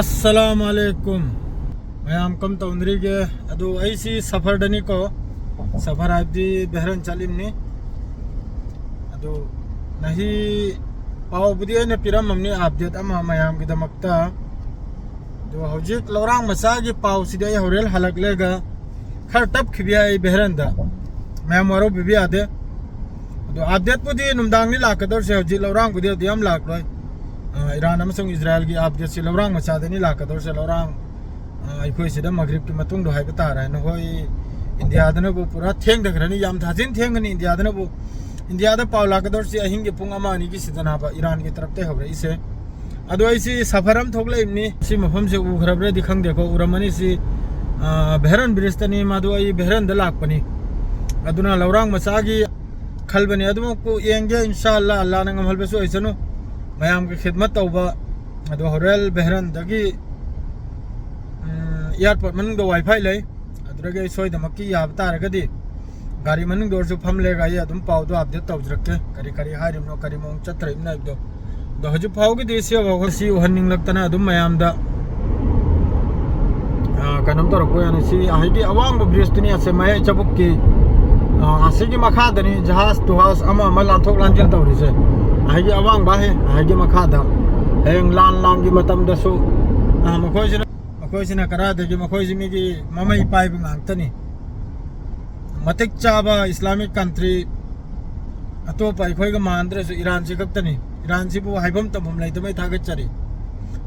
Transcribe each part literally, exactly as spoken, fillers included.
ꯑꯁꯂꯥꯃꯨ ꯑꯂꯩꯀꯨꯝ꯫ ꯃꯌꯥꯝ ꯀꯝ ꯇꯧꯅꯔꯤꯒꯦ? ꯑꯗꯨ ꯑꯩꯁꯤ ꯁꯐꯔꯗꯅꯤꯀꯣ, ꯁꯐꯔ ꯍꯥꯏꯕꯗꯤ ꯕꯦꯍꯔꯟ ꯆꯠꯂꯤꯕꯅꯤ꯫ ꯑꯗꯨ ꯅꯍꯤ ꯄꯥꯎꯕꯨꯗꯤ ꯑꯩꯅ ꯄꯤꯔꯝꯃꯕꯅꯤ, ꯑꯞꯗꯦꯠ ꯑꯃ ꯃꯌꯥꯝꯒꯤꯗꯃꯛꯇ꯫ ꯑꯗꯨ ꯍꯧꯖꯤꯛ ꯂꯧꯔꯥꯡ ꯃꯆꯥꯒꯤ ꯄꯥꯎꯁꯤꯗꯤ ꯑꯩ ꯍꯣꯔꯦꯟ ꯍꯜꯂꯛꯂꯒ ꯈꯔ ꯇꯞꯈꯤꯕ ꯌꯥꯏ ꯕꯦꯍꯔꯟꯗ, ꯃꯌꯥꯝ ꯋꯥꯔꯧꯕꯤꯕ ꯌꯥꯗꯦ꯫ ꯑꯗꯣ ꯑꯞꯗꯦꯠꯄꯨꯗꯤ ꯅꯨꯡꯗꯥꯡꯅꯤ ꯂꯥꯛꯀꯗꯧꯔꯤꯁꯦ, ꯍꯧꯖꯤꯛ ꯂꯧꯔꯥꯡꯕꯨꯗꯤ ꯑꯗꯨ ꯌꯥꯝ ꯂꯥꯛꯂꯣꯏ꯫ ꯑ, ꯏꯔꯥꯟ ꯑꯃꯁꯨꯡ ꯏꯖꯔꯥꯌꯦꯜꯒꯤ ꯑꯞꯗꯦꯠꯁꯤ ꯂꯧꯔꯥꯡ ꯃꯆꯥꯗꯅꯤ ꯂꯥꯛꯀꯗꯧꯔꯤꯁꯦ, ꯂꯧꯔꯥꯡ, ꯑ, ꯑꯩꯈꯣꯏ ꯁꯤꯗ ꯃꯒ꯭ꯔꯤꯕꯀꯤ ꯃꯇꯨꯡꯗ ꯍꯥꯏꯕ ꯇꯥꯔꯦ꯫ ꯅꯈꯣꯏ ꯏꯟꯗꯤꯌꯥꯗꯅꯕꯨ ꯄꯨꯔꯥ ꯊꯦꯡꯊꯈ꯭ꯔꯅꯤ, ꯌꯥꯝ ꯊꯥꯖꯤꯟ ꯊꯦꯡꯒꯅꯤ ꯏꯟꯗꯤꯌꯥꯗꯅꯕꯨ꯫ ꯏꯟꯗꯤꯌꯥꯗ ꯄꯥꯎ ꯂꯥꯛꯀꯗꯧꯔꯤꯁꯤ ꯑꯍꯤꯡꯒꯤ ꯄꯨꯡ ꯑꯃ ꯑꯅꯤꯒꯤ ꯁꯤꯗꯅꯦꯕ ꯏꯔꯥꯟꯒꯤ ꯇꯔꯞꯇꯩ ꯍꯧꯔꯛꯏꯁꯦ꯫ ꯑꯗꯣ ꯑꯩꯁꯤ ꯁꯐꯔ ꯑꯃ ꯊꯣꯛꯂꯛꯏꯕꯅꯤ꯫ ꯁꯤ ꯃꯐꯝꯁꯦ ꯎꯈ꯭ꯔꯕ꯭ꯔꯗꯤ ꯈꯪꯗꯦꯀꯣ, ꯎꯔꯝꯃꯅꯤ꯫ ꯁꯤ, ꯑ, ꯕꯦꯍꯔꯟ ꯕ꯭ꯔꯤꯖꯇꯅꯤ꯫ ꯃꯗꯨ ꯑꯩ ꯕꯦꯍꯔꯟꯗ ꯂꯥꯛꯄꯅꯤ꯫ ꯑꯗꯨꯅ ꯂꯧꯔꯥꯡ ꯃꯆꯥꯒꯤ ꯈꯜꯕꯅꯤ꯫ ꯑꯗꯨꯃꯛꯄꯨ ꯌꯦꯡꯒꯦ, ꯏꯟꯁꯥ ꯑꯜꯂꯥ, ꯑꯜꯂꯥꯅ ꯉꯝꯍꯟꯕꯁꯨ ꯑꯣꯏꯁꯅꯨ꯫ ꯃꯌꯥꯝꯒꯤ ꯈꯤꯗꯃꯠ ꯇꯧꯕ꯫ ꯑꯗꯣ ꯍꯣꯔꯦꯟ ꯕꯦꯍꯔꯟꯗꯒꯤ, ꯎꯝ, ꯑꯦꯌꯥꯔꯄꯣꯔꯠ ꯃꯅꯨꯡꯗ ꯋꯥꯏꯐꯥꯏ ꯂꯩ꯫ ꯑꯗꯨꯗꯒꯤ ꯑꯩ ꯁꯣꯏꯗꯃꯛꯀꯤ ꯌꯥꯕ ꯇꯥꯔꯒꯗꯤ ꯒꯥꯔꯤ ꯃꯅꯨꯡꯗ ꯑꯣꯏꯔꯁꯨ ꯐꯝꯂꯒ ꯑꯩ ꯑꯗꯨꯝ ꯄꯥꯎꯗꯣ ꯑꯞꯗꯦꯠ ꯇꯧꯖꯔꯛꯀꯦ, ꯀꯔꯤ ꯀꯔꯤ ꯍꯥꯏꯔꯤꯕꯅꯣ, ꯀꯔꯤ ꯃꯑꯣꯡ ꯆꯠꯊꯔꯛꯏꯕꯅꯣ ꯍꯥꯏꯕꯗꯣ꯫ ꯑꯗꯣ ꯍꯧꯖꯤꯛ ꯐꯥꯎꯒꯤꯗꯤ ꯁꯤ ꯁꯤ ꯎꯍꯟꯅꯤꯡꯂꯛꯇꯅ ꯑꯗꯨꯝ ꯃꯌꯥꯝꯗ, ꯑ, ꯀꯩꯅꯣꯝ ꯇꯧꯔꯛꯄ ꯌꯥꯅꯤ꯫ ꯁꯤ ꯍꯥꯏꯗꯤ ꯑꯋꯥꯡꯕ ꯕ꯭ꯔꯤꯖꯇꯨꯅꯤ ꯑꯁꯦ, ꯃꯌꯥꯏ ꯆꯕꯨꯛꯀꯤ, ꯑ, ꯑꯁꯤꯒꯤ ꯃꯈꯥꯗꯅꯤ ꯖꯍꯥꯖ ꯇꯨꯍꯥꯖ ꯑꯃ ꯑꯃ ꯂꯥꯟꯊꯣꯛ ꯂꯥꯟꯁꯤꯟ ꯇꯧꯔꯤꯁꯦ꯫ ꯑꯍꯤꯒꯤ ꯑꯋꯥꯡꯕ ꯍꯦ, ꯑꯍꯤꯒꯤ ꯃꯈꯥꯗ ꯍꯌꯦꯡ ꯂꯥꯟ ꯂꯥꯟꯒꯤ ꯃꯇꯝꯗꯁꯨ, ꯑ, ꯃꯈꯣꯏꯁꯤꯅ, ꯃꯈꯣꯏꯁꯤꯅ ꯀꯗꯥꯏꯗꯒꯤ, ꯃꯈꯣꯏꯁꯤ ꯃꯤꯒꯤ ꯃꯃꯩ ꯄꯥꯏꯕ ꯉꯥꯛꯇꯅꯤ꯫ ꯃꯇꯤꯛ ꯆꯥꯕ ꯏꯁꯂꯥꯃꯤꯛ ꯀꯟꯇ꯭ꯔꯤ, ꯑꯇꯣꯞꯄ ꯑꯩꯈꯣꯏꯒ ꯃꯥꯟꯗ꯭ꯔꯁꯨ ꯏꯔꯥꯟꯁꯤ ꯈꯛꯇꯅꯤ꯫ ꯏꯔꯥꯟꯁꯤꯕꯨ ꯍꯥꯏꯐꯝ ꯇꯝꯐꯝ ꯂꯩꯇꯕꯩ ꯊꯥꯒꯠꯆꯔꯤ꯫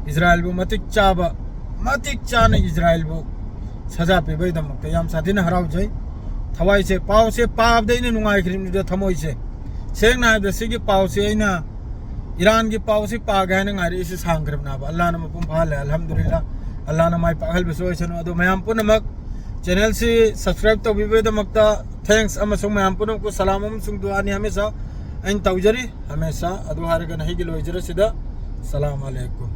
ꯏꯖꯔꯥꯌꯦꯜꯕꯨ ꯃꯇꯤꯛ ꯆꯥꯕ, ꯃꯇꯤꯛ ꯆꯥꯅ ꯏꯖꯔꯥꯌꯦꯜꯕꯨ ꯁꯖꯥ ꯄꯤꯕꯒꯤꯗꯃꯛꯇ ꯌꯥꯝ ꯁꯥꯊꯤꯅ ꯍꯔꯥꯎꯖꯩ꯫ ꯊꯋꯥꯏꯁꯦ, ꯄꯥꯎꯁꯦ ꯄꯥꯕꯗ ꯑꯩꯅ ꯅꯨꯡꯉꯥꯏꯈ꯭ꯔꯤꯕꯅꯤꯗ ꯊꯃꯣꯏꯁꯦ꯫ ꯁꯦꯡꯅ ꯍꯥꯏꯕꯗ ꯁꯤꯒꯤ ꯄꯥꯎꯁꯦ ꯑꯩꯅ ꯏꯔꯥꯟꯒꯤ ꯄꯥꯎꯁꯤ ꯄꯥꯒꯦ ꯍꯥꯏꯅ ꯉꯥꯏꯔꯛꯏꯁꯤ ꯁꯥꯡꯈ꯭ꯔꯕꯅꯦꯕ꯫ ꯑꯜꯂꯥꯅ ꯃꯄꯨꯡ ꯐꯥꯍꯜꯂꯦ, ꯑꯜꯍꯝꯗꯨꯂꯤꯜꯂꯥ꯫ ꯑꯜꯂꯥꯅ ꯃꯥꯏ ꯄꯥꯛꯍꯜꯕꯁꯨ ꯑꯣꯏꯁꯅꯨ꯫ ꯑꯗꯣ ꯃꯌꯥꯝ ꯄꯨꯝꯅꯃꯛ ꯆꯦꯅꯦꯜꯁꯤ ꯁꯕꯁꯀ꯭ꯔꯥꯏꯕ ꯇꯧꯕꯤꯕꯒꯤꯗꯃꯛꯇ ꯊꯦꯡꯛꯁ, ꯑꯃꯁꯨꯡ ꯃꯌꯥꯝ ꯄꯨꯝꯅꯃꯛꯄꯨ ꯁꯂꯥꯝ ꯑꯃꯁꯨꯡ ꯗꯨꯑꯥꯅꯤ ꯍꯃꯦꯁꯥ ꯑꯩꯅ ꯇꯧꯖꯔꯤ, ꯍꯃꯦꯁꯥ꯫ ꯑꯗꯨ ꯍꯥꯏꯔꯒ ꯅꯍꯤꯒꯤ ꯂꯣꯏꯖꯔꯁꯤꯗ, ꯁꯂꯥꯝ ꯑꯂꯩꯀꯨꯝ꯫